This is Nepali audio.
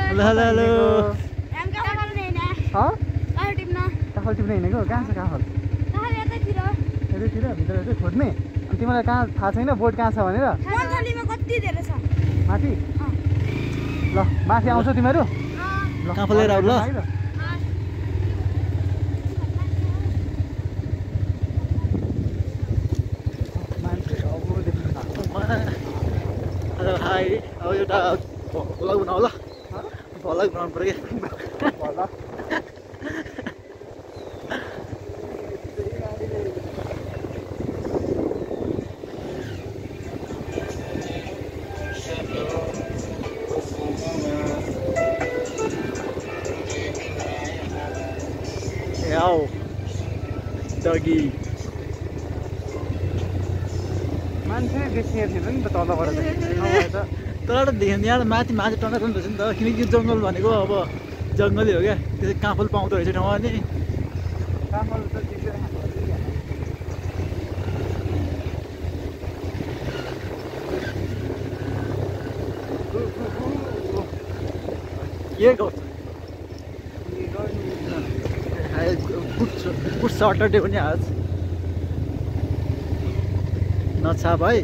हेलो काफल टिप्न हिँडेको कहाँ छ काफल यतैतिर भित्र चाहिँ खोज्ने अनि तिमीलाई कहाँ थाहा छैन बोट कहाँ छ भनेर माथि ल माथि आउँछौ तिमीहरू काफल लिएर आऊ ल हाई अब एउटा भ्लग बनाऊ ल भ्लग बनाउनु पर्यो क्या Ow, doggy. मान्छे देखिए थियो नि त तलबाट तलबाट देख्ने यहाँ माथि माथि टङ्गा पनि रहेछ नि त किनकि जङ्गल भनेको अब जङ्गलै हो क्या त्यसै काफल पाउँदो रहेछ ठाउँमा नि काफल त के गर्छ गुड सटरडे पनि आज नछा भाइ